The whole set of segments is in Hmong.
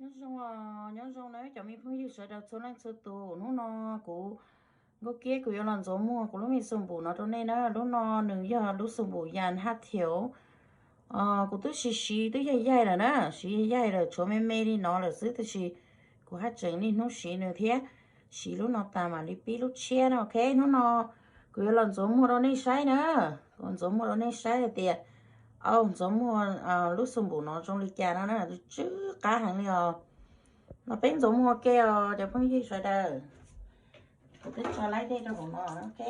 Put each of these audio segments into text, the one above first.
Nyob zoo, nyob zoo na cov me phooj ywg sawv daws txhua leej txhua tus. Hnub no kuv Nkauj Kiab kuv yuav los ntxuav muag kuv lub me xoo npum no rau nej na. Lub no nws yog lub xoo npum yas haj thiav. Kuv twb siv siv twb yaig yaig lawm na, siv yaig yaig lawm tshuav me me li no lawm xwb, tab sis kuv haj tseem niaj hnub siv nws thiab. Siv lub no tas mam li pib lub tshiab no. Ok, hnub no kuv yuav los ntxuav muag rau nej saib na. Kuv ntxuav muag rau nej saib hais tias, au, ntxuav muag lub xoo npum no zoo li cas no na, tsw qab heev li os. Los peb ntxuav muag ke os cov phooj ywg sawv daws. Kuv twb tso laib dej rau hauv no, ok.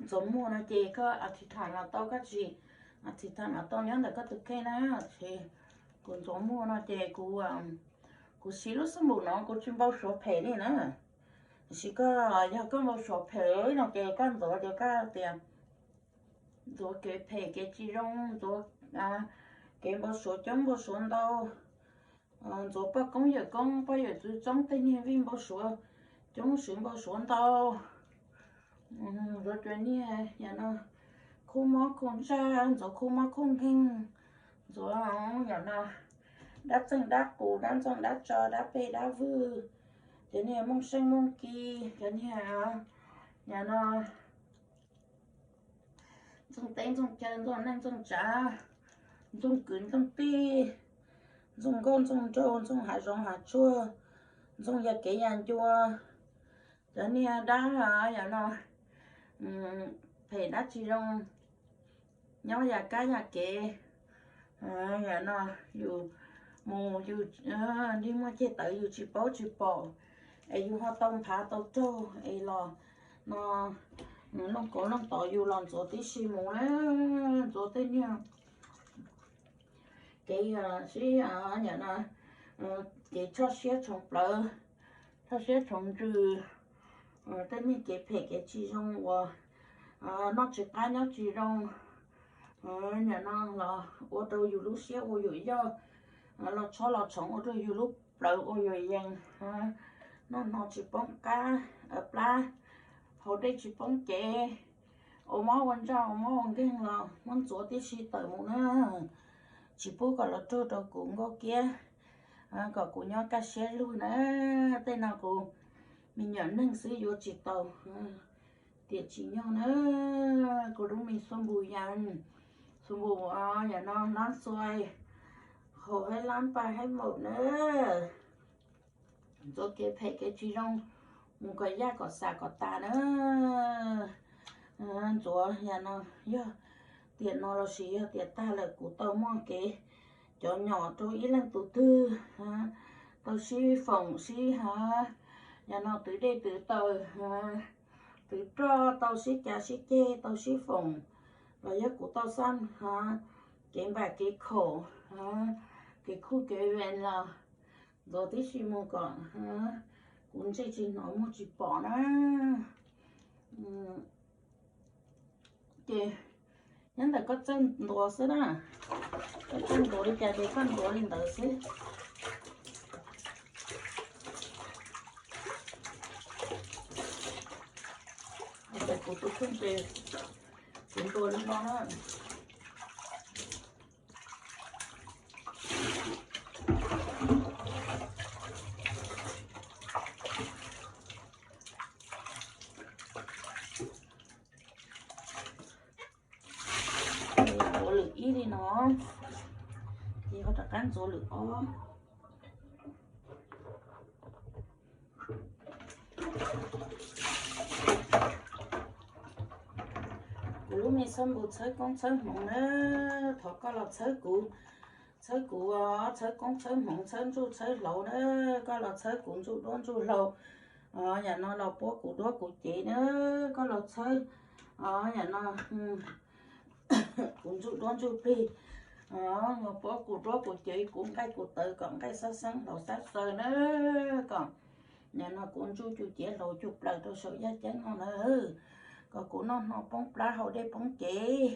Ntxuav muag no ces koj a thi tham los tau, koj tsis a thi tham los tau nyob ntawm koj tus kheej na. Ces kuv ntxuav muag no ces kuv, kuv siv lub xab npum no kuv tsis npau suav phem li na. Tiam sis koj, yog koj npau suav phem no ces koj ntxuav ces koj tias ntxuav kev phem kev tsis zoo, ntxuav kev npau suav coob npau suav ntau, ntxuav poj koob yawm koob poj yawm txwv txoob tej niag vij npau suav coob swv npau suav ntau. Ntxuav cov niag yam no khuj mob khuj ntsaj, ntxuav khuj mob khuj nkeeg, ntxuav yam no dab txeeg dab qus dab ntxoog dab tso dab pej dab vwj, cov niag mooj seej mooj ki, cov niag yam no ntxoog teb ntxoog chaw ntxoog neej ntxoog tsav, ntxoog kwv ntxoog tij, ntxoog nkauj ntxoog nraug, ntxoog hav zoov hav tsuag, ntxoog yam kev yam ncua, cov niag dab yam no phem dab tsis zoo, nyob yam kab yam kev, yam no yus mus yus nrig muag ceg tawv yus tsis paub tsis pom, es yus ho tau nphav tau raug es los no looj kauv looj tod yus los ntxuav tib si mus na, ntxuav tej niag kev sib yam no kev tshoj siab tshoov plawv, tshoj siab tshoov ntsws, tej niag kev phem kev tsis zoo uas noj tsis qab nyob tsis zoo, yam no los ua rau yus lub siab ua yuam yoj, los tshob los tshoov ua rau yus lub plawv ua yuam yees, noj no tsis poob qab plab, haus dej tsis poob cev, ua mob ua ntsaj ua mob ua nkeeg los muab ntxuav tib si tawm mus na. Tsis pub kom los raug rau kuv Nkauj Kiab, kom kuv nyob kaj siab lug na. Tej no kuv me nyuam neeg xwb yuav tsis tau tiam tsis nyog na. Kuv lub me xab npum yas, xab npum yam no lab xuai, haus haib lab npaj haib maum na. Ntxuav kev phem kev tsis zoo mus kom yaj kom xam kom tas na. Ntxuav yam no, yog tiam no los sis yog tiam tag lawm kuv tau muaj kev cov nyom rau ib leej tus twg, tau sib foom sib ha, yam no twv dej twv taws, twv roj tau sib cav sib ceg tau sib foom, los yog kuv tau xaj kev npam kev khaum, kev khuj kev vees los ntxuav tib si mus kom kuv ntsej tsis hnov muag tsis pom na. Ces nyob ntawm koj txawj ntuav xwb na, koj txawj ntuav li cas ces koj ntuav li ntawd xwb. Ces kuv tus kheej ces kuv ntuav li no na. Ntxuav lwm ib li no, ces ho rov qab ntxuav lwm ob. Kuv lub me xab npum txhawb koob txhawb hmoov na, thov koj los txhawb kuv, txhawb kuv, txhawb koob txhawb hmoov txhawb ntsuj txhawb hlauv na, koj los txhawb kuv ntsuj duab ntsuj hlauv. Yam no los puab kuv duab kuv cev na, koj los txhawb, yam no kuv ntsuj duab ntsuj plig, los puab kuv duab kuv cev, kuv nqaij kuv tawv kom nqaij xab xeeb hlauv xab xaws na, kom yam no kuv ntsuj cuj cev hlauv cuj plaws rau saum yaj ceeb no na, kom kuv noj hno poob plab haus dej poob cev.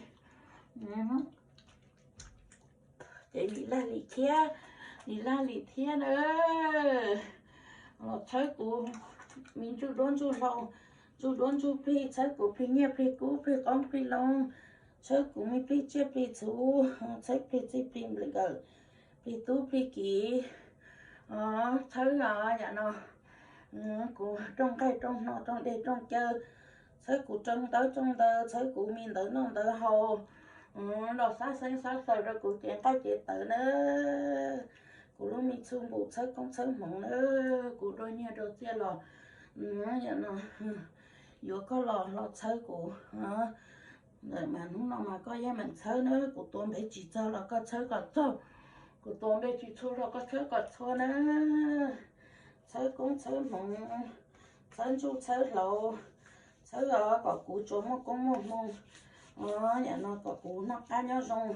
Ces lim laj lim thiab, lim laj lim thiab na. Los txhawb kuv me ntsuj duab ntsuj hlauv, ntsuj duab ntsuj plig, txhawb kuv plig nyiaj plig kub plig qoob plig loo, txhawb kuv me plig tsiaj plig txhu, txhawb plig txij plig nkawm, plig tub plig kiv, txhawb yam no kuv rooj nqaij rooj hno rooj dej rooj cawv, txhawb kuv rooj ntawv rooj ntawd, txhawb kuv me ntawv noj ntawv haus, los xab xeeb xab xaws rau kuv cev nqaij cev tawv na. Kuv lub me txhuj npum txhawb koob txhawb hmoov na, kuv dua nyiaj dua txiaj los yam no yuav koj los los txhawb kuv. Mas hnub no mas koj yeej meem txhawb na, kuv tuav npe tsis txog los koj txhawb kom txog, kuv tuav npe tsis txhua los koj txhawb kom txhua na. Txhawb koob txhawb hmoov, txhawb ntsuj txhawb hlauv, txhawb kom kuv tsuas muaj koob muaj hmoo, yam no kom kuv noj qab nyob zoo.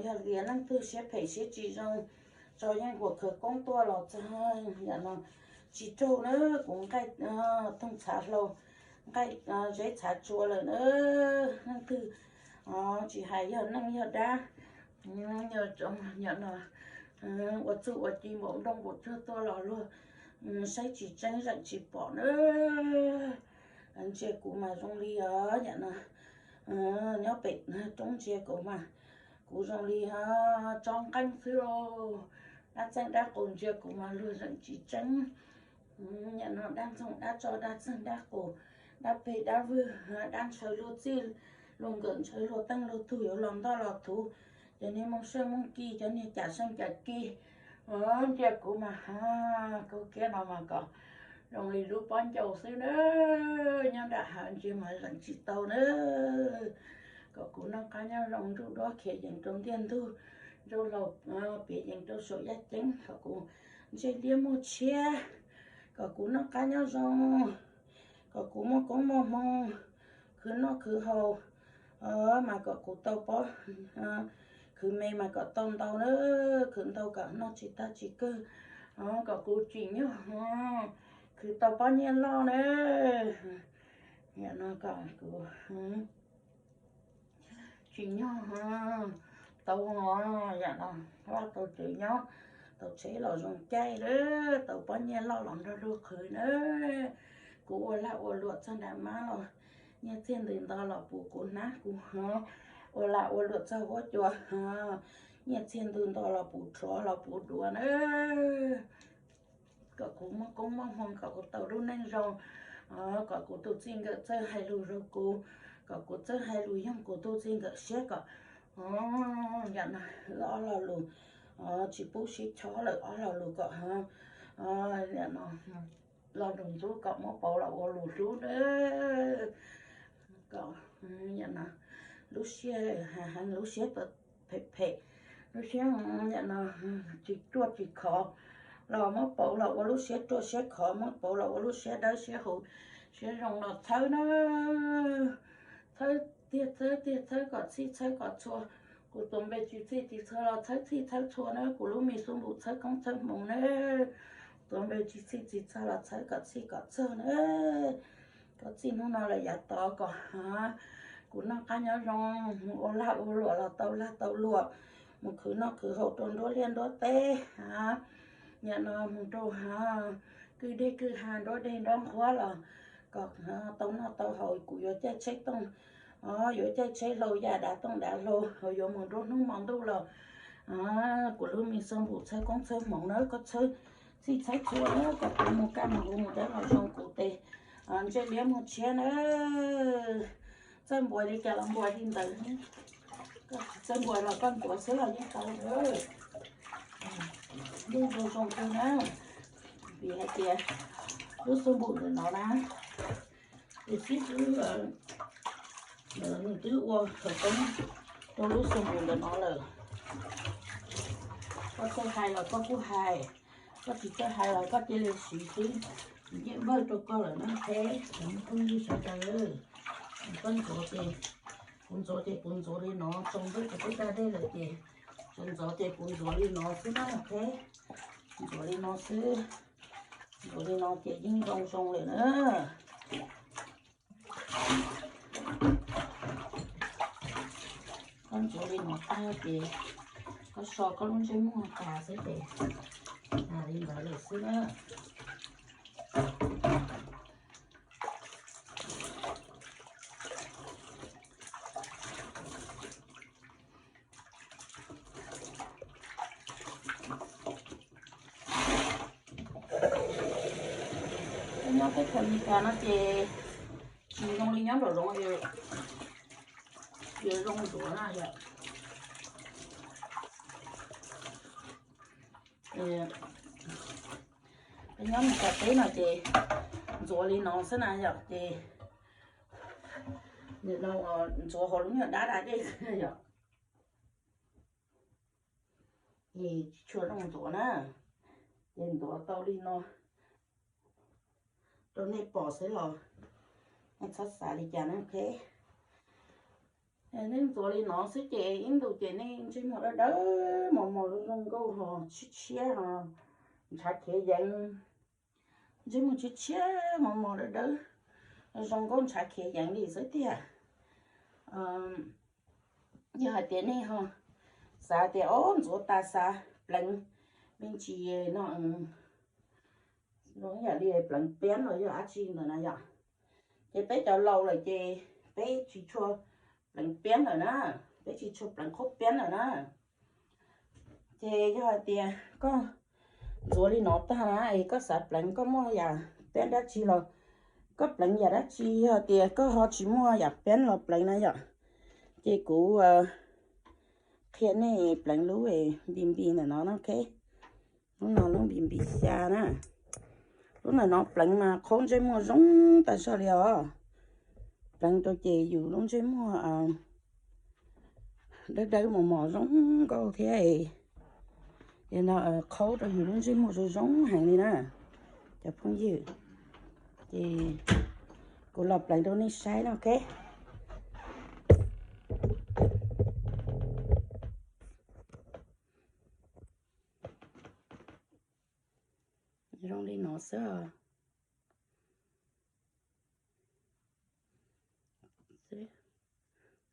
Yog tias leej twg siab phem siab tsis zoo, tso yeej huam khawv koob tuaj los txog, yam no tsis raug na, kuv nqaij toog txhav hlau, nqaij zeb txhav tsua lawm na. Leej twg tsis hais yog neej yog dab, yam no ua txuj ua ci npaum nrooj npaum tsuag tuaj los luag saib tsis tseeb zeem tsis pom na. Ntsia kuv mas zoo li os, yam no nyob pem roob ntsia kuv mas kuv zoo li tsob nqeeb xwb lauj. Dab txeej dab qus ntsia kuv mas luag zeem tsis tseeb. Yam no dab ntxoog dab tso dab txeeg dab qus, dab peg dab vwg, dab ntshaw luag txij luag nkawm ntshaw luag teej luag tug yuav los ntoj los thuv, cov niag moo seej moo kis cov niag cam seej cam kis ntsia kuv mas kaug kiab no mas kom zoo li lub pob ncau xwb na. Nyob nram hav ntsia mas zeem tsis tau na. Kom kuv noj qab nyob zoo nruj duab khiav yees rau ntiaj ntug, nruj laus piav yees rau saum yaj ceeb, kom kuv ntsej liab muag tshiab, kom kuv noj qab nyob zoo, kom kuv muaj koob muaj hmoo, khwv noj khwv haus, mas kom kuv tau pob, khwv me mas kom tau ntau na, khwv ntau kom noj tsis tag tsis kawg, kom kuv tsim nyog khwv tau pob nyiaj loj na. Yam no kom kuv tsim nyog tau, yam no vaj tau tsev nyob, tau tsheb los zoo caij lawm, tau pob nyiaj loj los nrog luag qhwv na. Kuv ua lag ua luam txog nram mab los nyiaj txiag ntws nto los puv kuv hnab kuv hov, ua lag ua luam txog huab cua, nyiaj txiag ntws nto los puv rhuav los puv duav na. Kom kuv muaj koob muaj hmoo, kom kuv tau lub neej zoo, kom kuv tus txij nkawm txawj hais lus zoo kuv, kom kuv txawj hais lus yoog kuv tus txij nkawm siab kom, yam no wb ob lo lus tsis pub sib chob lawm, ob lo lus kom yam no los lus ntxub kom muab pauv los ua lus hlub na. Kom yam no lub siab heev, lub siab phem phem, lub siab yam no tsis ruaj tsis khov los muab pauv los ua lub siab ruaj siab khov, muab pauv los ua lub siab dawb siab huv siab zoo los txhawb na. Txhawb tiag txhawb tiag, txhawb kom txhij txhawb kom txhua. Kuv tuav npe tsis txhij tsis txhua los txhawb txhij txhawb txhua na, kuv lub me xub npum txhawb koob txhawb hmoov na. Tuav npe tsis txhij tsis txhua los txhawb kom txhij kom txhua na. Koj txij hnub no lawm yav tod kom kuv noj qab nyob zoo, mus ua lag ua luam los tau lag tau luam, mus khwv noj khwv haus rau nruab liaj nruab teb, yam no mus rau kwj deg kwj ha nruab deg nruab nqhuab los kom tau noj tau haus, kuv yuav caij tsheb tooj, yuav caij tsheb hlau ya dav tooj dav hlau, yuav mus nruab hnub hmo ntuj los kuv lub me xub npum txhawb koob txhawb hmoov na, koj txhawb txhij txhawb txhua na, kom kuv mus kaj mus huv mus dawb los zoo kuv tes ntsej liab muag tshiab na. Txawj npuas li cas los npuas li ntawd, txawj npuas los koj ntuav xwb los yeej tau na. Yeej zoo zoo kawg na, vim hais tias lub xub npum ntawm no na, tus xib fwb nws twb ua khawv koob rau lub xub npum ntawm no lawm. Koj txawj hais los koj kuj hais, koj tsis txawj hais los koj cia li siv xwb, yeej npawg rau koj lawm na. Qheb phooj ywg sawv daws, koj ntxuav ces kuv ntxuav ces kuv ntxuav li no, tsoo ntuj kuv twb da dej lawm ces tseem ntxuav ces kuv ntxuav li no xwb na. Qheb ntxuav li no xwb, ntxuav li no ces yeej zoo zoo lawm na. Koj ntxuav li no tag ces koj so koj lub ntsej muag tas xwb ces tas li ntawd lawm xwb na. Nyob teb chaws Amelikas no ces tsis zoo li nyob nraum zoov, yuav zoo ntxuav na yom. Nyob Amelikas teb no ces ntxuav li no xwb na yom, ces ntxuav hauv lub nyuag dab da dej xwb na yom. Ces tsis tshua zoo ntxuav na, ces ntxuav tau li no rau nej pom xwb los nej txhob xav li cas na, ok. Nej ntxuav li no xwb ces ib ntus ces nej ntsej muag dawb dawb mos mos zoo nkauj ho tshiab tshiab ho ntshav khiav yeev. Ntsej muag tshiab tshiab mos mos dawb dawb zoo nkauj ntshav khiav yeev li xwb tiag. Yog hais tias nej ho xav tias o ntxuav tas xav pleev me ntsis no, zoo yam li pleev piab los yog dab tsi ntawd na yom, ces peb cov laus lawm ces peb tsis tshua pleev piab lawm na, peb tsis tshua pleev qhaub piab lawm na. Ces yog hais tias koj ntxuav li no tag na es koj xav pleev koj muaj yam piab dab tsi los koj pleev yam dab tsi, yog tias koj ho tsis muaj yam piab los pleev na yom, ces kuv qhia nej pleev lub npis npis ntawm no na, ok. Lub no lub npis npis xya na. Lub ntawm no pleev mas qhaub ntsej muag zoo tas zog li os. Pleev rau ces yus lub ntsej muag dawb dawb mos mos zoo nkauj thiab, qhaub rau yus lub ntsej muag zoo zoo heev li na cov phooj ywg. Ces kuv los pleev rau nej saib na, ok. Zoo li no xwb.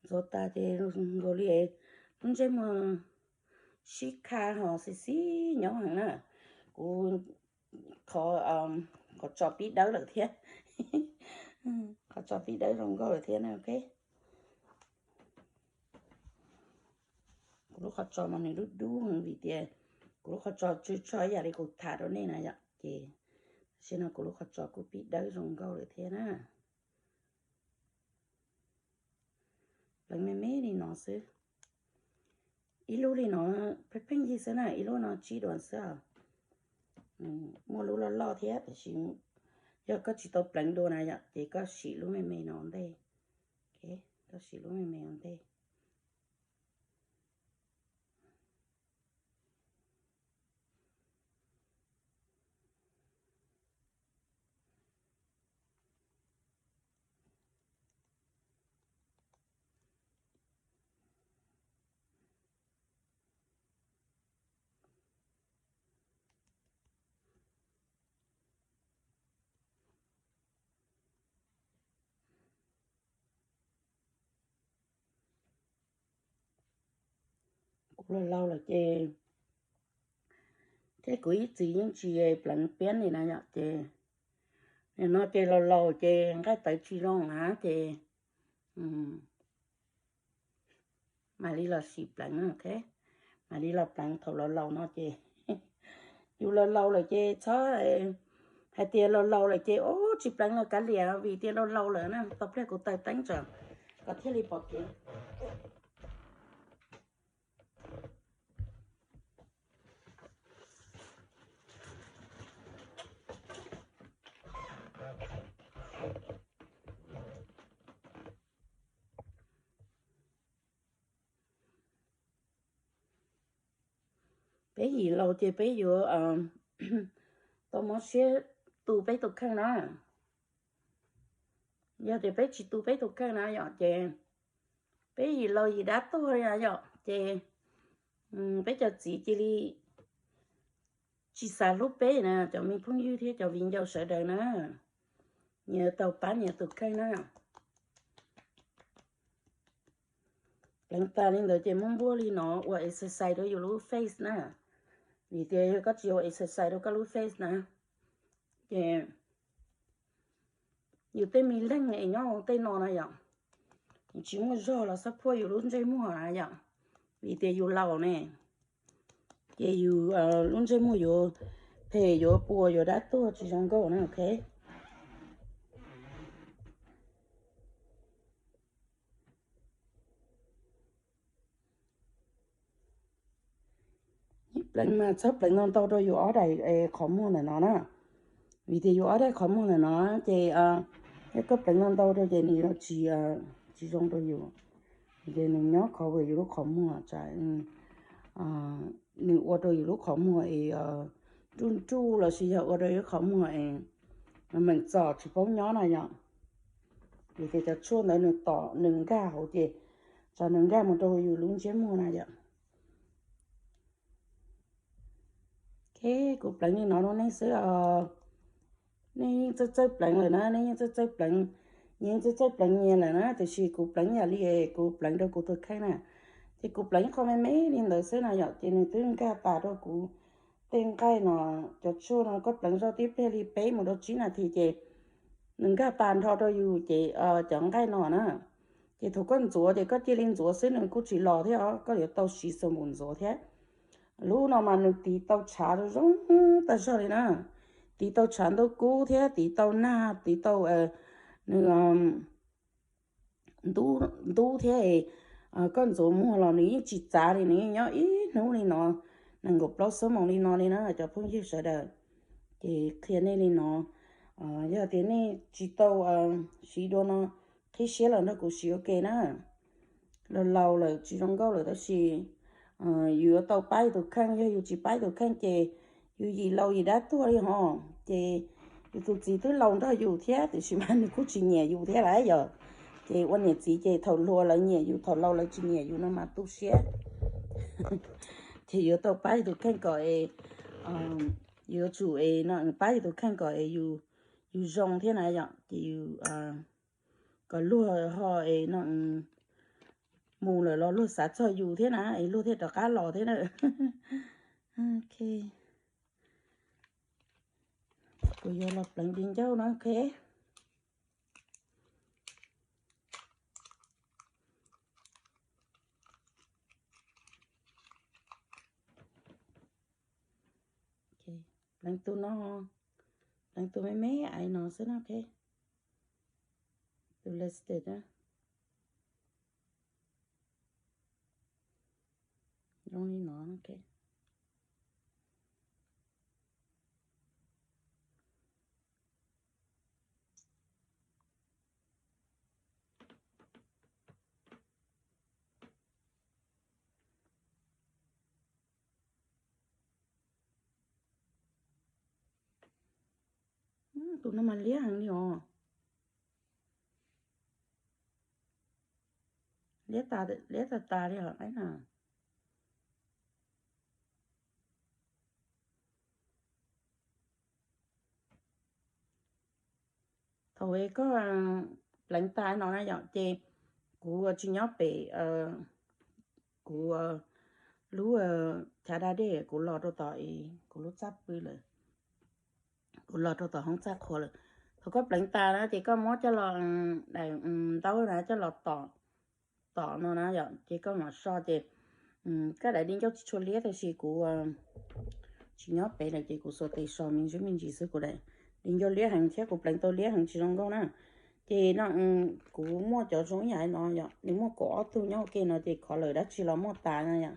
Ntxuav tas ces nkaus li lub ntsej muag sib kha ho xis xib nyob heev na. Kuv qhov, qhov tso pib dawb lawm thiab. Qhov tso pib dawb zoo nkauj lawm thiab na, ok. Kuv lub qhov tso mas nws dub dub heev vim tias kuv lub qhov tso tsw tso ib yam li kuv tham rau nej na yom, ces tam sim no kuv lub qhov tso kuj pib dawb zoo nkauj lawm thiab na. Pleev me me li no xwb. Ib lub li no pheej pheej yig xwb na, ib lub no tsib duas xwb os. Muaj lub loj loj thiab tiam sis yog koj tsis tau pleev dua na yom, ces koj sim lub me me no ua ntej. Koj sim lub me me ua ntej. Kuv laus laus lawm ces thiab kuv ib txwm yeej tsis pleev piab li na yom, ces nim no ces laus laus ces nqaij tawv tsis zoo na ces mam li los sim pleev, ok. Mam li los pleev thaum laus laus no ces yus laus laus lawm ces txhob hais tias laus laus lawm ces ub tsis pleev los kav liam vim tias laus laus lawm na. Tau pliag kuv taws teeb tso kom thiaj li pom kev. Peb yim laus ces peb yuav tau mob siab tu peb tus kheej na. Yog tias peb tsis tu peb tus kheej na yom, ces peb yim laus yim dab tuag na yom, ces peb cov txiv cia li tsis xav hlub peb na, cov me phooj ywg thiab cov viv ncaus sawv daws na. Nyias tau pab nyias tus kheej na. Pleev tas li ntawd ces muab npuaj li no ua exercise rau yus lub face na. Vim tias yog koj tsis ua exercise rau koj lub face na, ces yus tej me leeg es nyob hauv tej no na yom, tsis muaj zog los xab phuaj yus lub ntsej muag na yom. Vim tias yus laus ne, ces yus lub ntsej muag yuav phem, yuav puas, yuav dab tuag tsis zoo nkauj na, ok. Pleev mas txhob pleev ntau ntau rau yus ob daim qhov muag ntawm no na. Vim tias yus ob daim qhov muag ntawm no ces yog koj pleev ntau ntau rau ces nws yuav tsis, tsis zoo rau yus. Vim tias nws nyob cover yus lub qhov muag, tsam nws ua rau yus lub qhov muag es nruj nruj lossis yog ua rau yus lub qhov muag es meem txom tsis paub nyob na yom. Vim tias cov tshuaj ntawd nws tom nws nkag hauv ces tsam nws nkag mus rau yus lub ntsej muag na yom. Ok, kuv pleev li no rau nej xwb os. Nej yeej txawj txawj pleev lawm na, nej yeej txawj txawj pleev, yeej txawj txawj pleev nyias lawm na, tiam sis kuv pleev yam li kuv pleev rau kuv tus kheej na. Ces kuv pleev ib qho me me li ntawd xwb na yom, ces nws twb nkag tas rau kuv tej nqaij no. Cov tshuaj no koj pleev zoj tib pliag li peb mus rau tsib nas this ces nws nkag tas nrho rau yus ces cov nqaij no na. Ces thaum koj ntxuav ces koj cia li ntxuav xwb, nws kuj tsis los thiab os, koj yuav tau siv xab npum ntxuav thiab. Lub no mas nws tiv tau tshav zoo tag zog li na, tiv tau tshav ntuj kub thiab tiv tau nag, tiv tau nws ntub thiab. Koj ntxuav muag los nws yeej tsis txav li, nws yeej nyob ib hnub li no, nees nkaum plaub xuab moos li no li na cov phooj ywg sawv daws. Ces qhia nej li no, yog tias nej tsis tau siv dua no, qhib siab los nrog kuv siv ua ke na. Laus laus lawm tsis zoo nkauj lawm tab sis yus yuav tau pab yus tus kheej, yog yus tsis pab yus tus kheej ces yus yim laus yim dab tuag li ho. Ces yus tus txiv twb laus nrog yus thiab tiam sis mas nws kuj tsis nyiam yus thiab lawm yom. Ces ua niam txiv ces thaum hluas lawv nyiam yus, thaum laus lawv tsis nyiam yus no mas tu siab. Ces yuav tau pab yus tus kheej kom es, yuav tsum es no pab yus tus kheej kom es yus zoo thiab na yom. Ces yus kom luag ho es no mus lawm los luag xav txog yus thiab na es luag thiaj rov qab los thiab na. Ok, kuv yuav los pleev di ncauj na, ok. Pleev tus no, pleev tus me me aiv no xwb na, ok. Tus lipstick na. Zoo li no, ok. Tus no mas liab heev li os. Liab tas, liab tas tas li os na. Thaum koj pleev tas no na yom, ces kuv tsis nyob pem kuv lub chav da dej, kuv los rau tom kuv lub txaj pw lawm, kuv los rau tom hoob txaj qhua lawm. Thaum koj pleev tas na ces koj muab coj los, daim ntaub na coj los tom, tom no na yom, ces koj mam so ces koj daim di ncauj tsis tshua liab tab sis kuv tsis nyob pem lawm ces kuv xuas tes so me ntsis me ntsis xwb, kuv daim di ncauj liab heev thiab kuv pleev tau liab heev tsis zoo nkauj na. Ces no kuv muaj cov zoo ib yam no yom, nws muaj kaum ob tug nyob ua ke no ces khov lawm dab tsi los muaj tas na yom.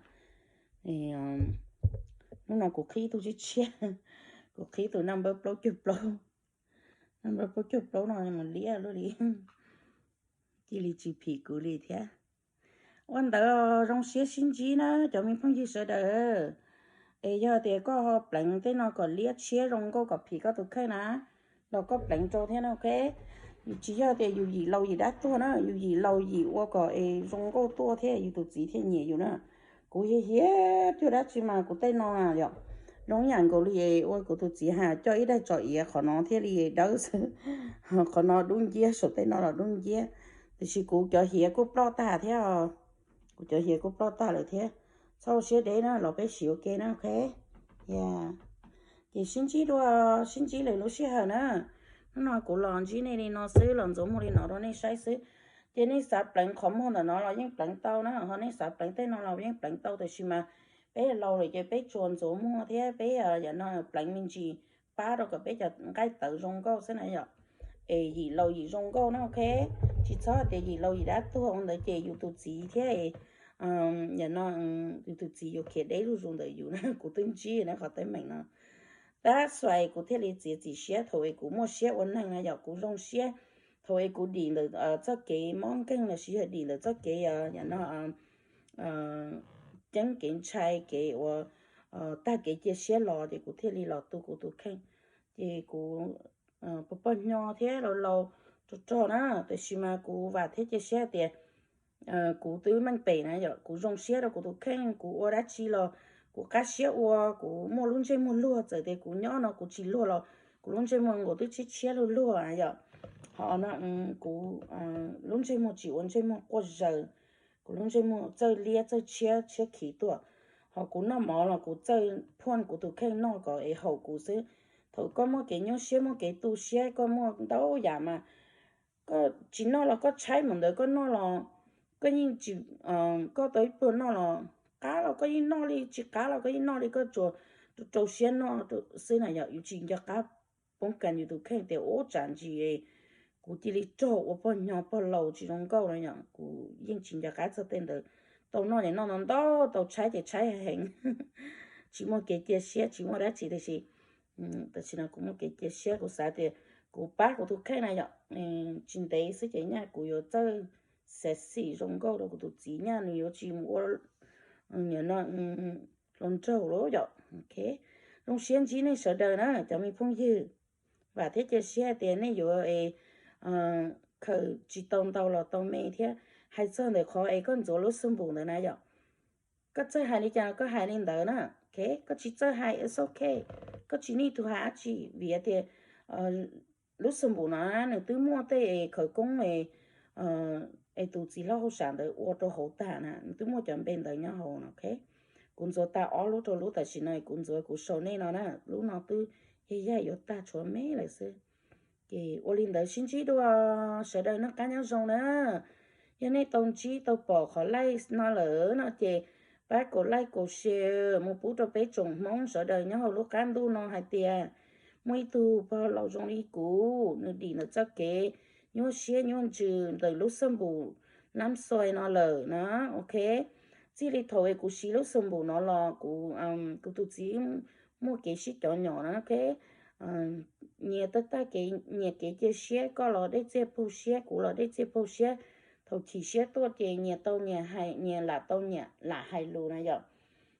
Hnub no kuv qhib tug tshiab tshiab, kuv qhib tus number plaub caug plaub, number plaub caug plaub no mus liab luaj li, cia li tsis phim kuv li thiab. Ua ntawd zoo siab sib ntsib na cov me phooj ywg sawv daws. Es yog tias koj ho pleev tej no kom liab tshiab zoo nkauj kom phim koj tus kheej na, los koj pleev rau thiab na, ok. Tsis yog tias yus yim laus yim dab tuag na, yus yim laus yim ua kom es zoo nkauj tuaj thiab yus tus txiv thiaj nyiam yus na. Kuv hiav hiav cuag dab tsi mas kuv tej no yom, zoo yam nkaus li ua kuv tus txiv hais coj ib daig tsom iav qhov no thiaj li dawb xwb, qhov no dub nciab, saum tej no los dub nciab. Tiam sis kuv cov hiav kuj ploj tag thiab os. Kuv cov hiav kuj ploj tag lawm thiab. Txhob ua siab deb na, los peb siv ua ke na, ok? Ces sib ntsib dua, sib ntsib lwm lub sij hawm na. Hnub no kuv los ntsib nej li no xwb, los ntxuav muag li no rau nej saib xwb. Ces nej xav pleev qhov muag ntawm no los yeej pleev tau na, ho nej xav pleev tej no los yeej pleev tau, tiam sis mas peb laus lawm ces peb tsuas ntxuav muag thiab peb yam no pleev me ntsis pab rau kom peb cov nqaij tawv zoo nkauj xwb na yom. Es yim laus yim zoo nkauj na, ok. Tsis txhob hais tias yim laus yim dab tuag ua ntawd ces yus tus txiv thiab, yam no yus tus txiv yuav khiav deb zuj zus ntawm yus na, kuv twb ntsib na qhov teeb meem no. Tab sis kuv thiaj li txiav txim siab thaum es kuv muaj siab ua neeg na yom, kuv zoo siab thaum es kuv dim ntawm txoj kev mob nkeeg los sis yog dim ntawm txoj kev yam no ceeb kev ntshai, kev ua tag kev cia siab los ces kuv thiaj li los tu kuv tus kheej. Ces kuv pog pog nyo thiab laus laus rog rog na, tiam sis mas kuv vam thiab cia siab tias kuv twb meej pem na yom, kuv zoo siab rau kuv tus kheej, kuv ua dab tsi los kuv qab siab ua, kuv muaj lub ntsej muag luag, txawm tias kuv nyob no kuv tsis luag los kuv lub ntsej muag nkaus twb tshiab tshiab luag luag na yom. Ho no kuv lub ntsej muag tsis ua ntsej muag quaj zaws, kuv lub ntsej muag txawj liab txawj tshiab tshiab khiv tuaj. Ho kuv noj mov los kuv txawj phuaj kuv tus kheej noj kom es haum kuv xwb. Thaum koj muaj kev nyuaj siab muaj kev tu siab koj muaj ntau yam mas koj tsis noj los koj tshaib mus ntawd, koj noj los koj yeej tsis, koj tau ib pluag noj los qab los koj yeej noj li, tsis qab los koj yeej noj li, koj tsuas rau siab noj xwb na yom. Yus tsis nco qab poob kas yus tus kheej tias ub tsam ntsis kuv cia li raug ua pog nyo pog laus tsis zoo nkauj no yom. Kuv yeej tsis nco qab txog tej ntawd, tau noj ces noj no ntau, tau tshaib ces tshaib heev, tsis muaj kev cia siab tsis muaj dab tsi, tiam sis tam sim no kuv muaj kev cia siab, kuv xav tias kuv pab kuv tus kheej na yom, tsis ntev xwb ces nyaj kuv yuav txawj xav xim zoo nkauj rau kuv tus txiv, nyaj nws yuav tsis mus ua no hluas nraug lawm yom. Zoo siab ntsib nej sawv daws na cov me phooj ywg, vam thiab cia siab tias nej yuav khaws tsis tau ntau los tau me thiab. Hais txog ntawm qhov es koj ntxuav lub xab npum ntawd na yom, koj txawj hais li cas koj hais li ntawd na, ok. Koj tsis txawj hais it's ok, koj tsis need to hais dab tsi vim tias lub xab npum no nws twb muaj tej es khawv koob es tus txiv hlob hauj sam ntawd ua rau hauv tag na, nws twb muaj cov npe ntawd nyob hauv no, ok. Kuv ntxuav tag ob lub rau lub tam sim no kuv ntxuav kuv sau nej no na, lub no twb yaj yaj yuav tag tshuav me lawm xwb. Ces ua li ntawd sib ntsib dua, sawv daws noj qab nyob zoo na. Yog nej tau ntsib tau pom qhov live no lawm no ces pab kaum like kaum share mus pub rau peb tsoom Hmoob sawv daws nyob hauv lub qab ntuj no hais tias muaj ib tug pog laus zoo li kuv, nws dim ntawm txoj kev nyuaj siab nyuaj ntsws ntawm lub xab npum lab xoi no lawm na, ok. Txij li thaum es kuv siv lub xab npum no los kuv, kuv tus txiv muaj kev sib cov nyom na, ok. Nyias tag tag kev, nyias kev cia siab, koj los dej txiaj paug siab, kuv los dej txiaj paug siab. Thaum chim siab tuaj ces nyias tau nyias hais, nyias lam tau nyias lam hais lus na yom.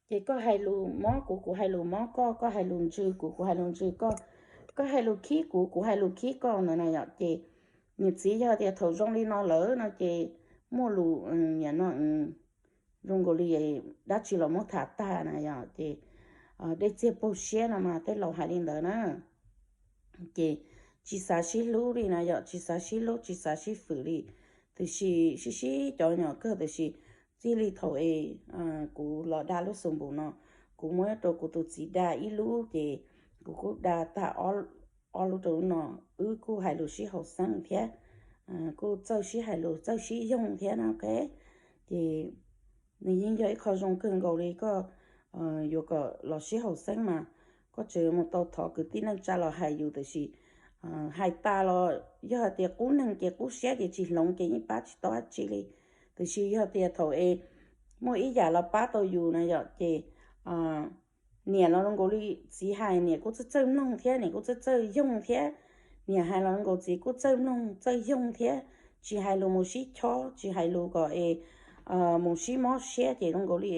Ces koj hais lus mob kuv, kuv hais lus mob koj, koj hais lus ntsws kuv, kuv hais lus ntsws koj, koj hais lus khib kuv, kuv hais lus khib koj ntawd na yom. Ces niam txiv yog tias thaum zoo li no lawm no ces muaj lus, yam no zoo nkaus li dab tsi los muab tham tag na yom. Ces dej txiag paug siab no mas tej laus hais li ntawd na. Ces tsis xav sib hlub li na yom, tsis xav sib hlub, tsis xav sib fwm li. Tiam sis sib sib cov nyom kawg, tiam sis txij li thaum es kuv los da lub xus npum no, kuv muab rau kuv tus txiv da ib lub, ces kuv kuj da tag ob lub rau lub no. Wb kuj hais lus sib haum xeeb thiab, kuj txawj sib hais lus txawj sib yoog thiab na, ok. Ces nws yeej yog ib qho zoo kawg nkaus li. Koj yuav kom los sib haum xeeb mas koj tseem mus tau thov kwv tij neej tsa los hais yus, tiam sis hais tas los yog hais tias qub neeg ces qub siab ces tsis hloov ces yeej pab tsis tau dab tsi li. Tiam sis yog tias thaum es muaj ib yam los pab tau yus na yom, ces niam los zoo nkaus li txiv hais niam kuj txawj txawj mloog thiab niam kuj txawj txawj yoog thiab. Niam hais los zoo nkaus txiv kuj txawj mloog txawj yoog thiab. Tsis hais lus mus sib chob, tsis hais lus kom es mus sib mob siab, ces zoo nkaus li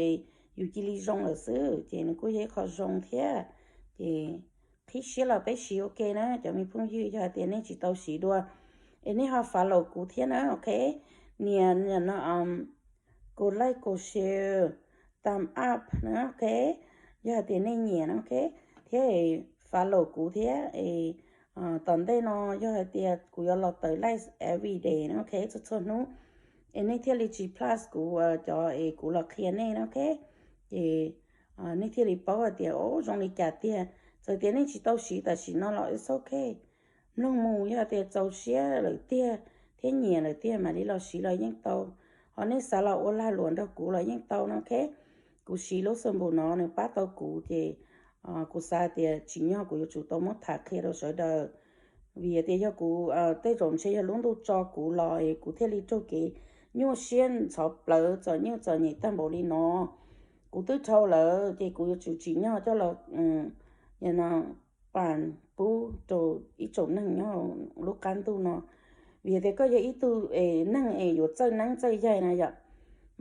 yus cia li zoo lawm xwb, ces nws kuj yog ib qho zoo thiab. Ces qhib siab los peb siv ua ke na cov me phooj ywg, yog hais tias nej tsis tau siv dua es nej ho follow kuv thiab na, ok. Nias no, kaum like kaum share, thumbs up na, ok. Yog hais tias nej nyiam na, ok, thiab follow kuv thiab. Tom ntej no yog hais tias kuv yuav los tawm live everyday na, ok, txhua txhua hnub. es nej thiaj li tsis plas kuv cov es kuv los qhia nej no, ok? Ces nej thiaj li paub hais tias o zoo li cas tiag. Txawm tias nej tsis tau siv tam sim no los it's ok. Mloog mus, yog tias txaus siab lawm tiag thiab nyiam lawm tiag mam li los siv los yeej tau. Ho nej xav los ua lag luam nrog kuv los yeej tau no, ok? Kuv siv lub xampus no nws pab tau kuv ces kuv xav tias tsim nyog kuv yuav tsum tau muab tham qhia rau sawv daws. Vim tias yog kuv, tej zaum ntshe yog lub ntuj tso kuv los kuv thiaj li raug kev nyuaj siab ntxhov plawv txom nyuj txom nyem tag npaum li no. Kuv twb dhau lawm ces kuv yuav tsum tsim nyog coj los, no, pam pub rau ib tsoom neeg nyob lub qab ntuj no. Vim tias koj yog ib tug neeg es yuav txawj neeb txawj yaig na yom,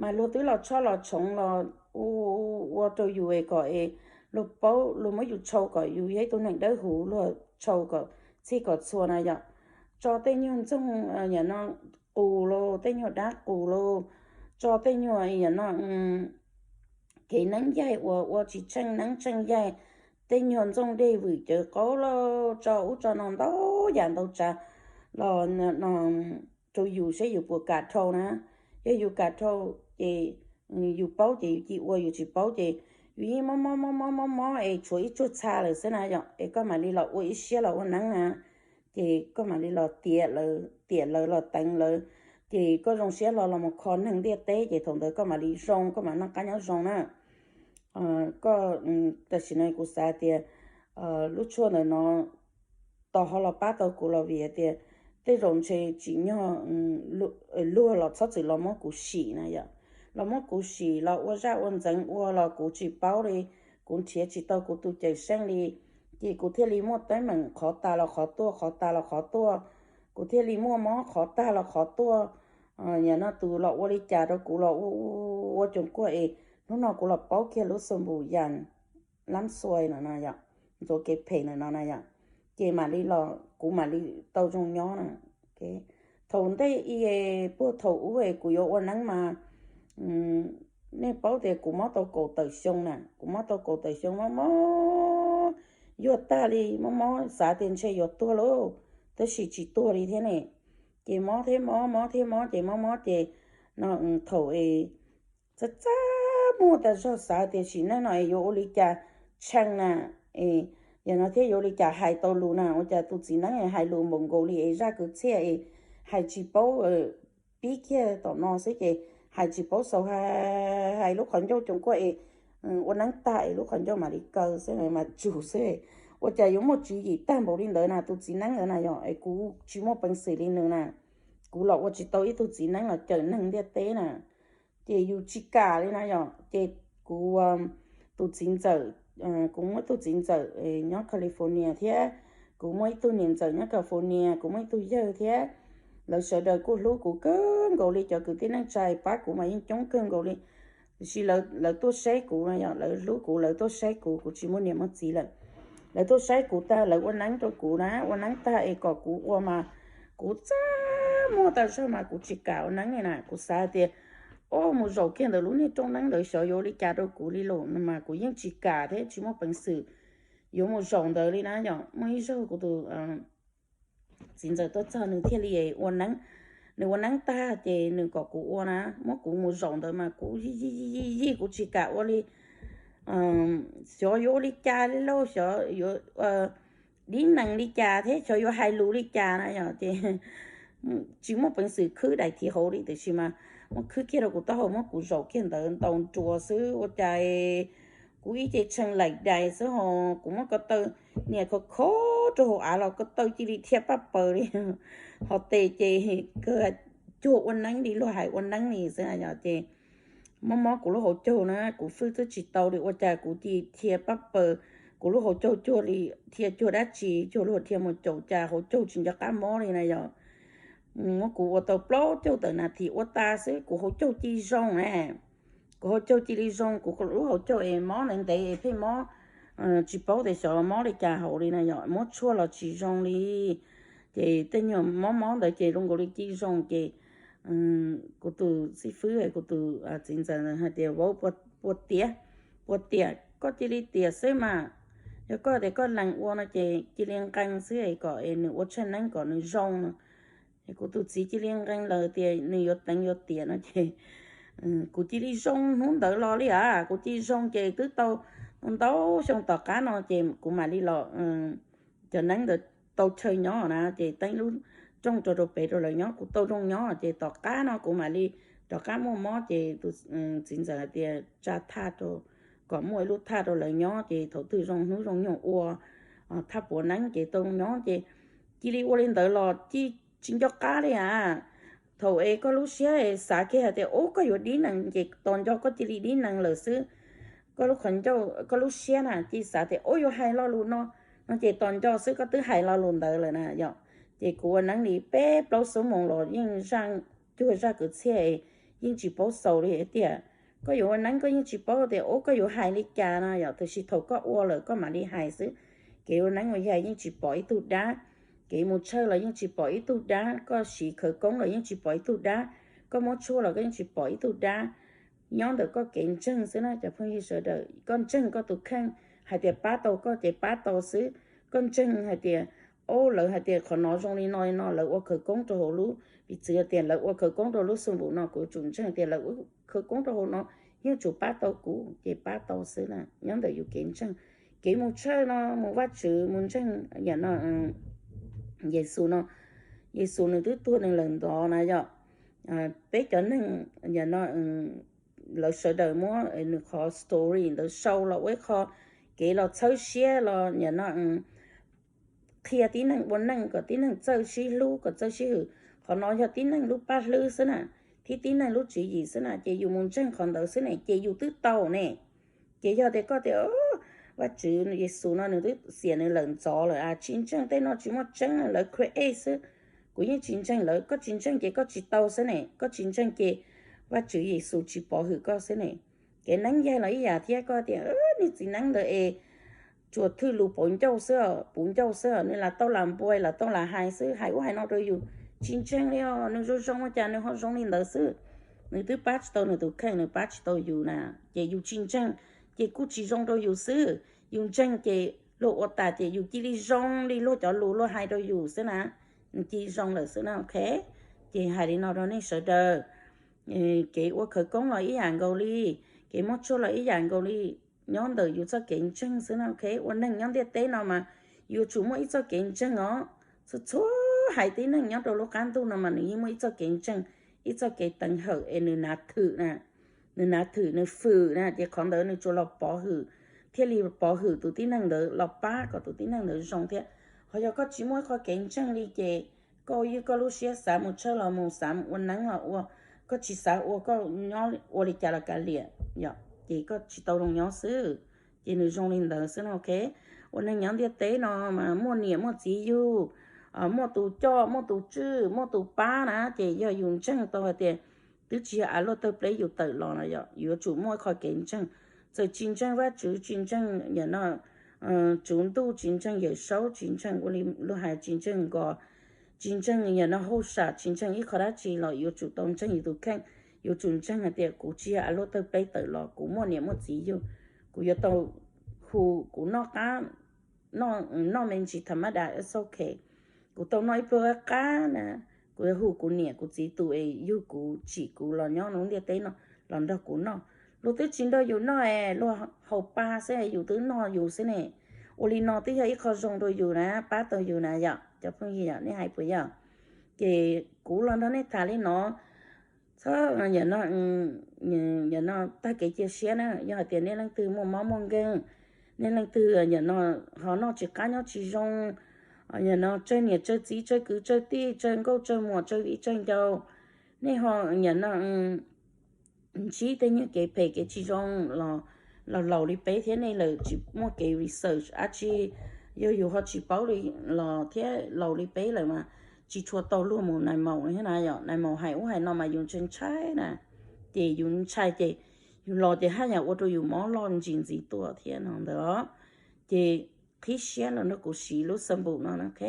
mas luag twb los tshoj los tshoov los ua rau yus es kom es luag paub, luag muab yus tshau kom yus yog ib tug neeg dawb huv, luag tshau kom txhij kom txhua na yom. Tso tej nyuag ntxoog, no, qus los tej nyuag dab qus los, tso tej nyuag, no, kev neeb yaig uas ua tsis tsheej neeb tsheej yaig, tej nyuag ntxoog dej vwm cawv qaub los tso ub tso no ntau yam ntau tsav los rau yus saib yus puas kam dhau na. Yog yus kam dhau ces yus paub ces yus cia ua, yus tsis paub ces yus yeej mob mob mob mob mob mob es tshuav ib tsuag txha lawm xwb na yom, es koj mam li los ua ib siab los ua neeb na. Ces koj mam li los tiam lawv, tiam lawv los teev lawv, ces koj zoo siab hlo los mus kho neeg ntiaj teb ces thaum ntawd koj mam li zoo, koj mam noj qab nyob zoo na. Koj, tam sim no kuv xav tias lub tshuaj ntawm no tos ho los pab tau kuv los vim tias tej zaum ntshe tsim nyog luag los txhob txwm los muab kuv sim na yom, los muab kuv sim los ua zaj ua ntxeev ua los kuv tsis paub li, kuv nrhiav tsis tau kuv tus cawm seej li, ces kuv thiaj li muaj teeb meem qhov tas los qhov tuaj, qhov tas los qhov tuaj, kuv thiaj li muaj mob qhov tag los qhov tuaj. Yam no tus los ua li cas rau kuv los ua ua coos kuaj es hnub no kuv los paub kiag lub xampus yam lab xuais no no yom, ntxuav kev phem ntawm no na yom, ces mam li los kuv mam li tau zoo nyob na. Thaum ntej i puag thaum ub es kuv yuav ua neeb mas nej paub tias kuv mob tau kaum tawm xyoo na, kuv mob tau kaum tawm xyoo mob mob yuag tag li, mob mob xav tias ntshe yuav tuag lauj, tab sis tsis tuag li thiab ne. Ces mob thiab mob, mob thiab mob, ces mob mob ces no thaum es txaj txaj muag tas zog xav tias sim neej no es yuav ua li cas tsheej na, es yam no thiab yuav ua li cas hais tau lus na, ua cas tus txiv neeb hais lus npaum nkaus li es zaj kwv txhiaj es hais tsis paub, pib kiag tom no xwb ces hais tsis paub xaus, hais lub qhov ncauj coos kuaj es ua neeb tag es lub qhov ncauj mam li kaw xwb mas tsum xwb. Ua cas yuav muaj tswv yim tag npaum li ntawd na, tus txiv neeb ntawd na yom, es kuv tsis muaj peev xwm li nws na. Kuv los ua tsis tau ib tug txiv neeb los cawm neeg ntiaj teb na. Ces yus tsis kam li na yom, ces kuv tus txiv ntxawm, kuv muaj ib tug txiv ntxawm nyob California thiab, kuv muaj ib tug niam ntxawm nyob California, kuv muaj ib tug yawg thiab. Lawv sawv daws kuj hlub kuv kawg nkaus li, cov kwv tij neej tsa pab kuv mas yeej coob kawg nkaus li. Tiam sis lawv tuaj saib kuv no yom, lawv hlub kuv, lawv tuaj saib kuv, kuv tsis muaj niam muaj txiv lawm. Lawv tuaj saib kuv tag lawv ua neeb rau kuv na, ua neeb tag es kom kuv ua mas kuv txaj muag tas zog mas kuv tsis kam ua neeb li na. Kuv xav tias, o, mus zaum kiag ntawm lub niag rooj neeb ntawd xyov yuav ua li cas rau kuv li lauj, mas kuv yeej tsis kam thiab tsis muaj peev xwm yuav mus zaum ntawd li na yom. Muaj ib zaug kuv tus txiv ntxawm tuaj txog nws thiaj li ua neeb. Nws ua neeb tag ces nws kom kuv ua na, muab kuv mus zaum ntawd mas kuv yij yij yij yij kuv tsis kam ua li. Xyov yuav ua li cas li lauj, xyov yuav dib nees li cas thiab xyov yuav hais lus li cas na yom, ces tsis muaj peev xwm khwb daim thiv hauv li, tiam sis mas muab khwb kiag rau kuv taub hau, muab kuv zaum kiag ntawd ntaus nruas xwb ua cas kuv ib ce tshee laim dais xwb ho kuv muab ko taw niam khov khov rau hauv av los ko taw cia li dhia paj paws li. Ho tes ces kawg cuag ua neeb li luag hais ua neeb li xwb na yom, ces mob mob kuv lub hauv caug na, kuv fwj twb tsis tau li ua cas kuv cia li dhia paj paws, kuv lub hauv caug cuag li dhia cuag dab tsi, cuag luag dhia mus caum cas hauv caug tsis nco qab mob li na yom. Muab kuv ua tau plaub caug tawm nas this ua tas xwb kuv hauv caug cia li zoo na. Kuv hauv caug cia li zoo, kuv lub hauv caug es mob ntev ntev es pheej mob, tsis paub tias xyov mob li cas hauv li na yom, muab tshuaj los tsis zoo li. Ces tej nyuag mob mob ntawd ces zoo nkaus li cia li zoo ces kuv tus xib fwb, kuv tus txiv ntxawm hais tias, vauv, puas tiav, puas tiam, koj cia li tiam xwb mas. Yog koj tias koj lees ua no ces cia li nqee xwb es kom es nws ua tshaj neeb kom nws zoo no. Kuv tus txiv cia li nqee lawm tias nws yuav teev yuav tiam no ces kuv cia li zoo hnub ntawd los li as, kuv cia li zoo ces twb tau ntau xyoo tom qab no ces kuv mam li los, cov neeb ntawd tau chaw nyob na ces teeb lub rooj rau rau pem rau lawv nyob, kuv tau zoo nyob ces tom qab no kuv mam li rov qab muaj mob ces tus txiv ntxawm hais tias tsa thaj rau, kom muaj ib lub thaj rau lawv nyob ces thaum twg zoo hnub zoo nyoog ua thaj puav neeb ces tau nyob ces cia li ua li ntawd los cia tsis nco qab li as. Thaum es koj lub siab xav kiag hais tias ub koj yuav dib nees ces tos nco koj cia li dib nees lawm xwb. Koj lub qhov ncauj koj lub siab na cia li xav tias ub yuav hais lo lus no, no ces tos nco xwb koj twb hais lo lus ntawd lawm na yom. Ces kuv ua neeb li peb plaub xuab moos los yeej zaj cuag zaj kwv txhiaj, yeej tsis paub xaus li tias koj yuav ua neeb koj yeej tsis paub tias ub koj yuav hais li cas no yom, tiam sis thaum koj ua lawm koj mam li hais xwb. Kev ua neeb ua yaig yeej tsis pom ib tug dab, kev mus tshawj los yeej tsis pom ib tug dab, koj siv khawv koob los yeej tsis pom ib tug dab, koj muab tshuaj los koj yeej tsis pom ib tug dab. Nyob ntawm koj kev ntseeg xwb na cov phooj ywg sawv daws, koj ntseeg koj tus kheej hais tias pab tau koj ces pab tau xwb. Koj ntseeg hais tias, o, lawv hais tias qhov no zoo li no li no, lawv ua khawv koob rau hauv lub, piv txwv tias lawv ua khawv koob rau lub xab npum no, kuv yuav tsum ntseeg tias lawv ua khawv koob rau hauv no, yeej tsum pab tau kuv ces pab tau xwb na. Nyob ntawm yus kev ntseeg, kev mus tshawj no, mus Vajtswv, mus ntseeg yam no, Yexus no, Yexus nws twb tuag nws lawm ntawd na yom. Peb cov neeg yam no, lawv sawv daws muab nws qhov story ntawd sau los ua ib qho kev los txhawb siab los yam no qhia tib neeg ua neej kom tib neeg txawj sib hlub kom txawj sib hwm. Qhov no yog tib neeg lub paj hlwb xwb na, thiab tib neeg lub tswv yim xwb na, ces yus mus ntseeg qhov ntawd xwb ne ces yus twb tau ne. Ces yog tias koj tias Vajtswv Yexus no nws twb xiam nws lawm ntxov lawm as, tsis ntseeg, tej no tsis muaj tseeb, lawv create xwb, kuv yeej tsis ntseeg lawv. Koj tsis ntseeg ces koj tsis tau xwb ne, koj tsis ntseeg ces Vajtswv Yexus tsis pov hwm koj xwb ne. Kev neeb yaig los ib yam thiab, koj tias niag txiv neeb ntawd es tsuas thwj lus pauv ncauj xwb, puv ncauj xwb, nws lam tau lam npuais lam tau lam hais xwb, hais ub hais no rau yus, tsis ntseeg li os, nws zoo zoo ua cas nws ho zoo li ntawd xwb. Nws twb pab tsis tau nws tus kheej, nws pab tsis tau yus na, ces yus tsis ntseeg ces kuj tsis zoo rau yus xwb. Yus ntseeg ces luag ua tas ces yus cia li zoo li luag cov lus luag hais rau yus xwb na, nws cia li zoo lawm xwb na, ok. Ces hais li no rau nej sawv daws, kev ua khawv koob los ib yam nkaus li, kev muab tshuaj los ib yam nkaus li, nyob ntawm yus txoj kev ntseeg xwb na, ok. Ua neeg nyob ntiaj teb no mas yuav tsum muaj ib txoj kev ntseeg os. Txhua txhua haiv tib neeg nyob rau lub qab ntuj no mas nws yeej muaj ib txoj kev ntseeg, ib txoj kev teev hawm es nws nav thwm na, nws nav thwm nws fwm na, ces qhov ntawd nws tsuas los pov hwm, thiaj li pov hwm tus tib neeg ntawd los pab kom tus tib neeg ntawd zoo thiab. Ho yog koj tsis muaj ib qho kev ntseeg li ces koj ywj koj lub siab xav mus tshawj los mus, xav ua neeb los ua, koj tsis xav ua, koj nyob ua li cas los kav liam, ces koj tsis tau zoo nyob xwb. Ces nws zoo li ntawd xwb no, ok. Ua neeg nyob ntiaj teb no mas muaj niam muaj txiv yug, muaj tus coj muaj tus tswj muaj tus pab na, ces yog yus ntseeg tau hais tias twb tsis yog av luaj tawg pleb yus tawm los no yom, yuav tsum muaj ib qho kev ntseeg. Txawm tsis ntseeg Vajtswv, tsis ntseeg yam no, tswv ntuj, tsis ntseeg Yawm Saub, tsis ntseeg ua li luag hais, tsis ntseeg nkos, tsis ntseeg yam no hauj sam, tsis ntseeg ib qho dab tsi los yuav tsum tau ntseeg yus tus kheej. Yuav tsum ntseeg hais tias kuv tsis yog av luaj tawg pleb tawm los, kuv muaj niam muaj txiv yug, kuv yuav tau hu kuv noj qab, noj me ntsis tha mab das, it's ok. Kuv tau noj ib pluag qab na, kuv yuav hu kuv niam kuv txiv tus es yug kuv tsim kuv los nyob lub ntiaj teb no los nrog kuv noj. Luag twb tsis nrog yus noj es luag haus pa xwb es yus twb noj yus xwb ne. Ua li no twb yog ib qho zoo rau yus na, pab tau yus na yom, cov phooj ywg, nej hais puas yog? Ces kuv los nrog nej tham li no, txhob yam no, yam no tag kev cia siab na. Yog hais tias nej leej twg muaj mob muaj nkeeg, nej leej twg yam no ho noj tsis qab nyob tsis zoo, yam no tsawg niam tsawg txiv tsawg kwv tsawg tij tsawg nkauj tsawg muam tsawg viv tsawg ncaus, nej ho yam no ntsib tej nyuag kev phem kev tsis zoo los laus li peb thiab, nej lawm tsis muaj kev research dab tsi, yog yus ho tsis paub li los thiab laus li peb lawm mas tsis tshua tau luag mus nais maus thiab na yom. Nais maus hais ub hais no mas yus ntshai ntshai na, ces yus ntshai ces yus los ces haj yam ua rau yus mob loj ntsis ntxiv tuaj thiab no ntawd. Ces qhib siab los nrog kuv siv lub xab npum no, ok.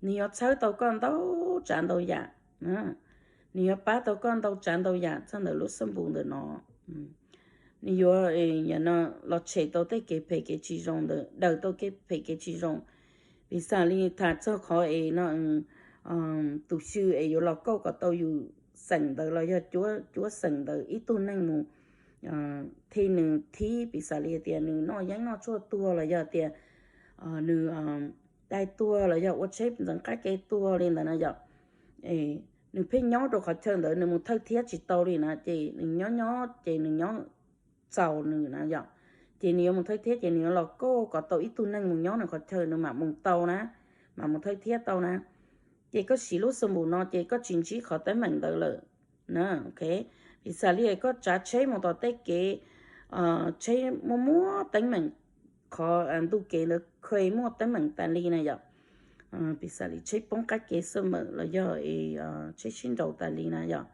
Nws yuav txhawb tau koj ntau tsav ntau yam, nws yuav pab tau koj ntau tsav ntau yam txog ntawm lub xab npum ntawm no. Nws yuav yam no los tshem tau tej kev phem kev tsis zoo ntawd, daws tau kev phem kev tsis zoo. Piv xam li tham txog qhov es no, tus xyw es yuav los kauj kom tau yus xeem ntawd los yog cuab xeem ntawd ib tug neeg mus, thiaj nws thib, piv xam li tias nws noj yeeb noj tshuaj tuag los yog tias nws dai tuag los yog ua tsheb ntxeev qab ke tuag li ntawd na yom. Nws pheej nyob rau qhov chaw ntawd nws mus thawj thiab tsis tau li na, ces nws nyob nyob ces nws nyob txaus nws na yom. Ces nws yuav mus thawj thiab ces nws yuav los kauj kom tau ib tug neeg mus nyob nws qhov chaw nws mam mus tau na, mam mus thawj thiab tau na. Ces koj siv lub xab npum no ces koj tsis ntsib qhov teeb meem ntawd lawm na. Piv xam li koj tsav tsheb mus tom tej kev, tsheb muaj muaj teeb meem, qhov ntu kev ntawd kheev muaj teeb meem tas li na yom. Piv xam li tsheb poob qab kev xwb mam los yog tsheb sib nraus tas li na yom.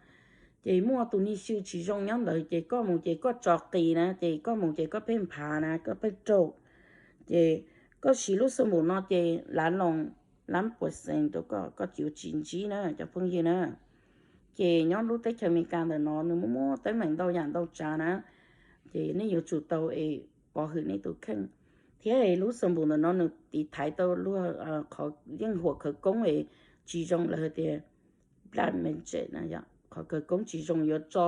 Ces muaj tus niag xyw tsis zoo nyob ntawd ces koj mus ces koj tso qis na, ces koj mus ces koj pheej nphav na, koj pheej raug. Ces koj siv lub xab npum no ces lav loos lab puas xees rau koj, koj yuav tsis ntsib na cov phooj ywg na. Ces nyob lub teb chaws Amelikas ntawm no nws muaj muaj teeb meem ntau yam ntau tsav na. Ces nej yuav tsum tau es pov hwm nej tus kheej, thiab es lub xab npum ntawm no nws tiv thaiv tau luag qhov yeej huam khawv koob es tsis zoo lawv hais tias blood magic na yom, qhov khawv koob tsis zoo yuav tso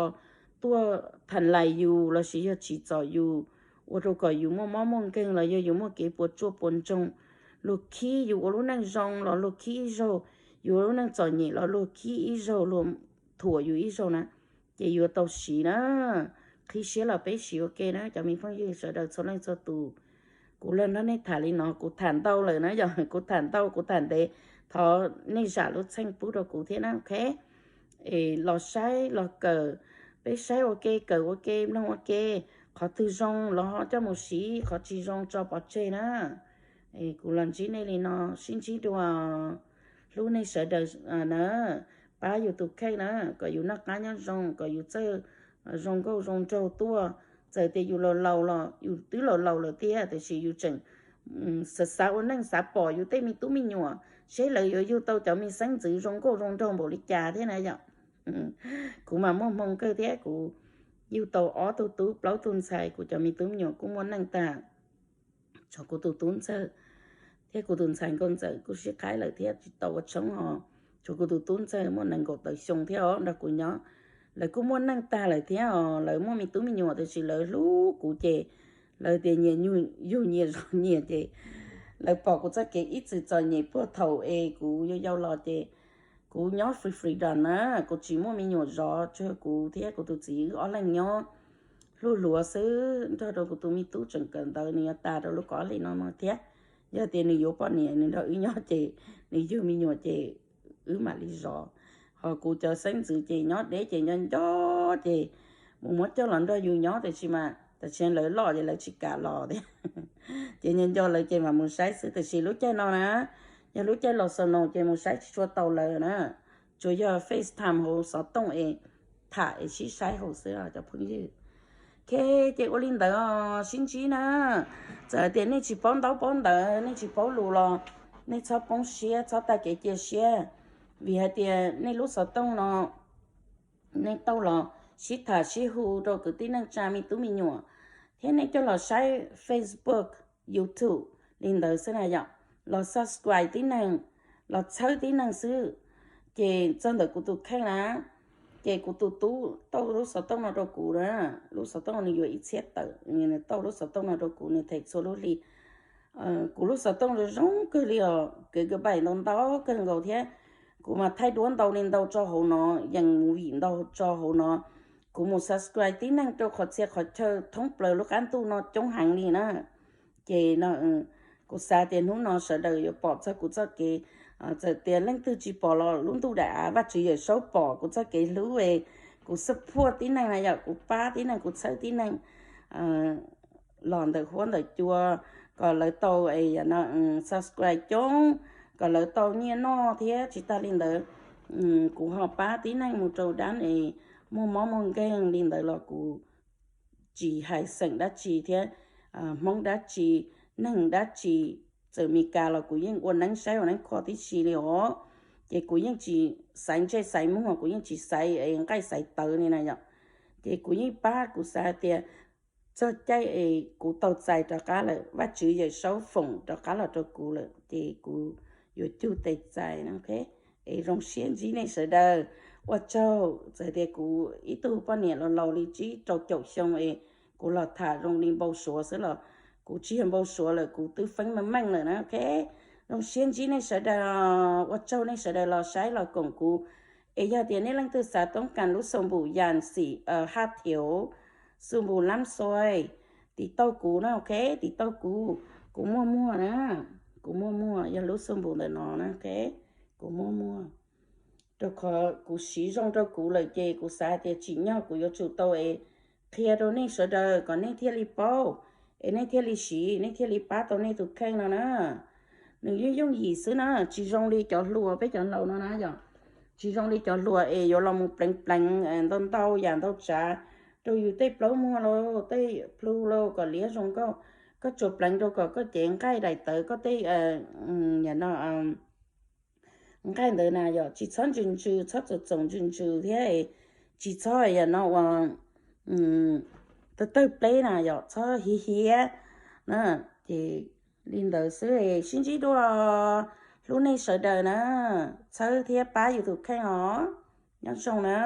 tuaj tham lais yus los sis yog tsim txom yus, ua rau kom yus muaj mob muaj nkeeg los yog yus muaj kev puas tsuaj puas ntsoog. Luag khib yus ua lub neej zoo los luag khib ib zaug, yus ua lub neej txom nyem los luag khib ib zaug, luag thuam yus ib zaug na. Ces yuav tau siv na, qhib siab los peb siv ua ke na cov me phooj ywg sawv daws txhua leej txhua tus. Kuv los nrog nej tham li no kuv tham ntau lawm na yom, kuv tham ntau kuv tham ntev, thov nej zam lub txheej pub rau kuv thiab na, ok. Es los saib los kawm, peb saib ua ke kawm ua ke mloog ua ke, qhov twg zoo los ho coj mus siv, qhov tsis zoo tso pov tseg na. Es kuv los ntsib nej li no, sib ntsib dua, hlub nej sawv daws na, pab yus tus kheej na, kom yus noj qab nyob zoo, kom yus txawj zoo nkauj zoo nraug tuaj. Txawm tias yus laus laus los yus twb laus laus lawm thiab tiam sis yus tseem xav xav ua neej xav pom yus tej me tub me nyuam seb lawv yuav yug tau cov me xeeb ntxwv zoo nkauj zoo nraug npaum li cas thiab na yom. Kuv mas muaj hmoo kawg thiab, kuv yug tau ob tug tub plaub tug ntxhais, kuv cov me tub me nyuam kuj muaj neej tag. Tshuav kuv tus tub ntxawg thiab kuv tus ntxhais nkauj ntxawm kuj sib qhaib lawm thiab tsis tau ua tshoob os. Tshuav kuv tus tub ntxawg muaj nees nkaum tawm xyoo thiab os nrog kuv nyob. Lawv kuj muaj neej tag lawm thiab os, lawv muaj me tub me nyuam tiam sis lawv hlub kuv ces lawv tias nyias yug nyias zov nyias ces lawv pom kuv txoj kev ib txwm txom nyem puag thaum es kuv yau yau los ces kuv nyob free freedom na, kuv tsis muaj me nyuam zov, tsuas kuv thiab kuv tus txiv wb ob leeg nyob hlub hluav xwb, nrog rau kuv tus me tub tseem kawm ntawv, nws yuav tas rau lub kaum ob hlis no no thiab. Yog tias nws yuav poj niam nws nrog wb nyob ces nws yug me nyuam ces wb mam li zov. Ho kuv cov xeeb ntxwv ces nyob deb ces nco nco ces mus muab coj los nrog yus nyob tiam sis mas tam sim lawv loj ces lawv tsis kam los thiab. Ces nco nco lawv ces mam mus saib xwb, tiam sis lub caij no na, yog lub caij los xaus no ces mus saib tsis tshua tau lawv na. Tsuas yog FaceTime hauv xov tooj es tham es sib saib hauv xwb cov phooj ywg. Ok, ces ua li ntawd sib ntsib na. Txawm hais tias nej tsis paub ntaub paub ntawv, nej tsis paub lus los nej txhob poob siab, txhob tag kev cia siab, vim hais tias nej lub xov tooj no nej tau los sib tham sib hu rau kwv tij neej tsa me tub me nyuam, thiab nej coj los saib Facebook, YouTube li ntawd xwb na yom, los subscribe tib neeg, los txhawb tib neeg xwb. Ces txog ntawm kuv tus kheej na, ces kuv tus tub tau lub xov tooj no rau kuv na, lub xov tooj nws yuav ib txhiab tawm, nws tau lub xov tooj no rau kuv, nws them txhua lub hli. Kuv lub xov tooj zoo zoo kawg li os, kev kab baim ntau ntau kawg nkaus thiab. Kuv mas thaij duab ntau li ntau tso hauv no, yees movie ntau tso hauv no. Kuv mus subscribe tib neeg rau qhov txhia qhov chaw thoob plaws lub qab ntuj no coob heev li na. Ces no kuv xav tias hnub no sawv daws yuav pom txog kuv txoj kev, txawm tias leej twg tsis pom los lub ntuj daim av Vajtswv Yawm Saub pom kuv txoj kev hlub es kuv support tib neeg na yom, kuv pab tib neeg, kuv txhawb tib neeg los ntawm huab ntawm cua, kom lawv tau subscribe coob, kom lawv tau nyiaj noj thiab tsis tag li ntawd, kuv ho pab tib neeg mus rau dab es muaj mob muaj nkeeg li ntawd los kuv tsis hais xeem dab tsi thiab Hmoob dab tsi, neeg dab tsi, txawm Meskas los kuv yeej ua neeb saib ua neeb kho tib si li os. Ces kuv yeej tsis xaiv ntsej xaiv muag, kuv yeej tsis xaiv nqaij xaiv tawv li na yom. Ces kuv yeej pab, kuv xav hais tias txog caij es kuv tau txais rov qab lawm, Vajtswv Yawm Saub foom rov qab los rau kuv lawm ces kuv yuav cug tes txais na, ok. Es zoo siab ntsib nej sawv daws. Ua tsaug, txawm tias kuv ib tug poj niam los laus li tsib rau caum xyoo es kuv los tham zoo li npau suav xwb los kuv tsis yog npau suav lawm, kuv twb feeb meej meej lawm na, ok. Zoo siab ntsib nej sawv daws, ua tsaug nej sawv daws los saib los koom kuv. Es yog tias nej leej twg xav toob kas lub xoo npum yas xim haj thiav, xoo npum lab xoi, tiv tauj kuv na, ok, tiv tauj kuv. Kuv muaj muag na, kuv muaj muag yog lub xoo npum ntawm no na, ok, kuv muaj muag. Rau qhov kuv siv zoo rau kuv lawm ces kuv xav tias tsim nyog kuv yuav tsum tau es qhia rau nej sawv daws kom nej thiaj li paub, es nej thiaj li siv, nej thiaj li pab tau nej tus kheej no na. Nws yooj yooj yim xwb na, tsis zoo li cov hluas peb cov laus no na yom. Tsis zoo li cov hluas es yuav los mus pleev pleev ntau ntau yam ntau tsav rau yus tej plaub muag lauj, tej plhu lauj, kom liab zoo nkauj. Koj tsuas pleev rau kom koj cev nqaij daim tawv koj tej, no, nqaij ntawd na yom, tsis txhob ntsws ntsws, txhob txoom txoom ntsws ntsws thiab, tsis txhob yam no uas tawg tawg pleb na yom, txhob hiav hiav na. Ces li ntawd xwb, sib ntsib dua, hlub nej sawv daws na, txhawb thiab pab yus tus kheej os, nyob zoo na.